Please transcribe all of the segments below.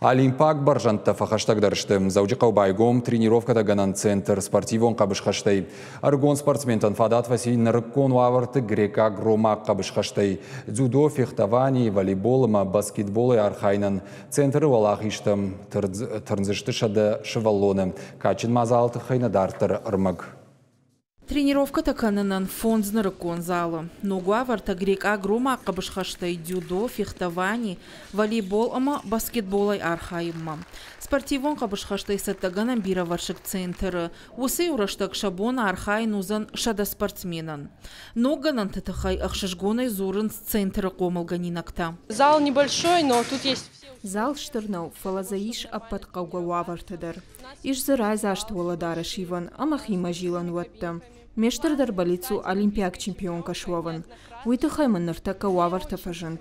Олимпаг бӕрзӕндтӕ фӕхӕстӕгдӕр сты. Дзӕуджыхъӕу байгом тренировкӕтӕгӕнӕн центр спортивон хъӕбысхӕстӕй. Ӕрыгон спортсментӕн фадат фӕци нырыккон уавӕрты грекъаг-ромаг хъӕбысхӕстӕй, дзюдо, фехтовани, волейбол ӕмӕ баскетболӕй архайынӕн. Центры уӕлахизтӕм тырндзысты 100 сывӕллоны. Кадджын мадзалы тыххӕй нӕ дарддӕры ӕрмӕг. Тренировкӕтӕ кӕнынӕн фондз нырыккон залы. Ног уавӕртӕ грекъаг-ромаг хъӕбысхӕстӕй дзюдо, фехтовани, волейбол ӕмӕ баскетболӕй архайынмӕ. Спортивон хъӕбысхӕстӕй цӕттӕгӕнӕн бирӕвӕрсыг центры уыцы-иу рӕстӕг сӕ бон архайын уыдзӕн 100 спортсменӕн. Ног гӕнӕнты тыххӕй ӕхсызгонӕй дзурынц центры хъомылгӕнинӕгтӕ. Зал небольшой, но тут есть Зал стыр нӕу, фӕлӕ дзы ис ӕппӕт хъӕугӕ уавӕртӕ дӕр. Ис дзы райдзаст уӕлӕдарӕс ивӕн ӕмӕ химӕзилӕн уӕттӕ. Ме стырдӕр бӕллиц у олимпиаг чемпионкӕ суӕвын. Уый тыххӕй мын ныртӕккӕ уавӕртӕ фӕзынд.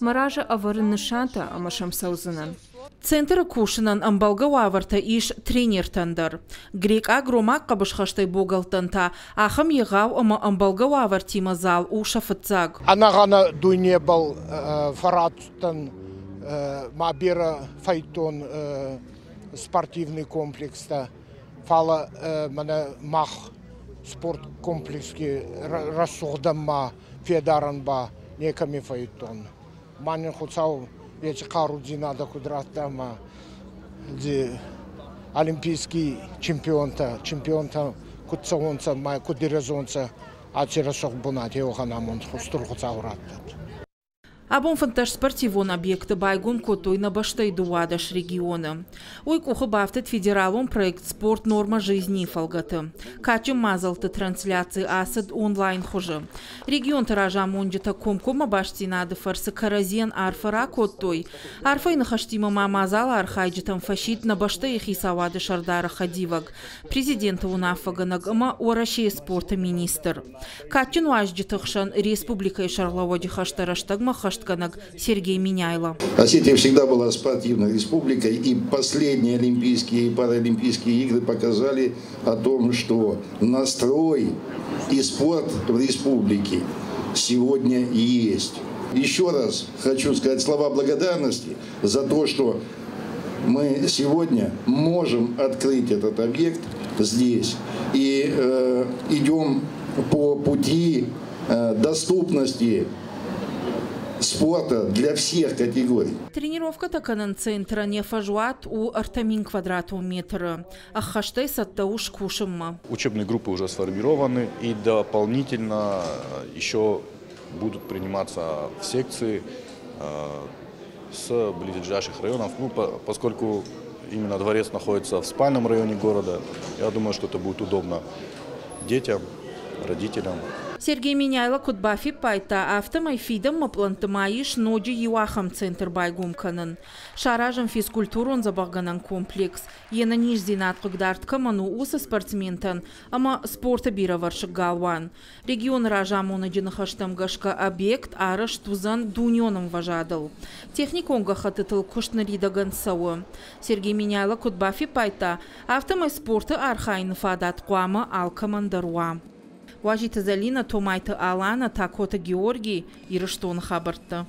Мӕ разы ӕвӕрын нысантӕ ӕмӕ сӕм цӕудзынӕн. Центры кусынӕн ӕмбӕлгӕ уавӕртӕ ис тренертӕн дӕр. Грекъаг-ромаг хъӕбысхӕстӕй богӕлттӕн та ахӕм егъау ӕмӕ ӕмбӕлгӕ уавӕртимӕ зал у сӕ фыццаг. Ӕнӕгъӕнӕ дуйнебӕл фӕрацудтӕн ма берӕ фӕйдтон спортивный комплекстӕ, фалӕ мӕнӕ мах спорткомплекски рӕсугъдӕн ма федарӕн ба некӕми фӕййидтон. Ма нин Хуцау еци хъарудзийнадӕ куд радта ӕма олимпийский чемпионтӕ, чемпионтӕ куд цӕуонцӕ ма куд ирӕзонцӕ аци рӕсугъд бунати, уӕхӕн амонд Устур Хуцау раттӕд. Абон 15 спортивон объекты байгом кодтой нӕ бӕстӕйы 12 регионы. Уый къухы бафтыд федералон проект «Спорт. Норма жизни» фӕлгӕты. Кадджын мадзӕлтты трансляци ацыд онлайн хуызы. Регионты разамонджытӕ комкоммӕ бастдзинады фӕрцы кӕрӕдзийӕн арфӕ ракодтой. Арфӕйы ныхӕстимӕ ма мадзалы архайджытӕм фӕсидт нӕ бӕстӕйы хицауады сӕрдары хӕдивӕг, президенты уынаффӕгӕнӕг ӕмӕ Уӕрӕсейы спорты министр. Кадджын уазджыты хсӕн республикӕйы сӕргълӕууӕджы хӕстӕ рӕстӕгмӕ ӕххӕстгӕнӕг Сергей Меняйло. Осетия всегда была спортивной республикой, и последние Олимпийские и Паралимпийские игры показали о том, что настрой и спорт в республике сегодня есть. Еще раз хочу сказать слова благодарности за то, что мы сегодня можем открыть этот объект здесь и идем по пути доступности спорта для всех категорий. Тренировкӕтӕ кӕнӕн центрӕн йӕ фӕзуат у 3000 квадратон метры. Ӕххӕстӕй цӕттӕ у скусынмӕ. Учебные группы уже сформированы и дополнительно еще будут приниматься в секции с близлежащих районов. Ну, поскольку именно дворец находится в спальном районе города, я думаю, что это будет удобно детям, родителям. Сергей Меняйло куыд бафиппайдта, афтӕмӕй фидӕнмӕ пълӕнтты ма ис ноджы иу ахӕм центр байгом кӕнын. Саразын физкультурон дзӕбӕхгӕнӕн комплекс, йе нӕниздзинад хъыгдард кӕмӕн у, уыцы спортсментӕн ӕмӕ спорты бирӕвӕрсыг галуан. Регионы разамонӕджы ныхӕстӕм гӕсгӕ объект арӕзт уыдзӕн дунеон ӕмвӕзадыл. Техникон гӕххӕттытыл куыст ныридӕгӕн цӕуы. Сергей Меняйло куыд бафиппайдта, афтӕмӕй спорты архайыны фадат хъуамӕ алкӕмӕн дӕр уа. Уазиты Залина, Томайты Алана, Такоты Георгий, Ирыстоны хабӕрттӕ.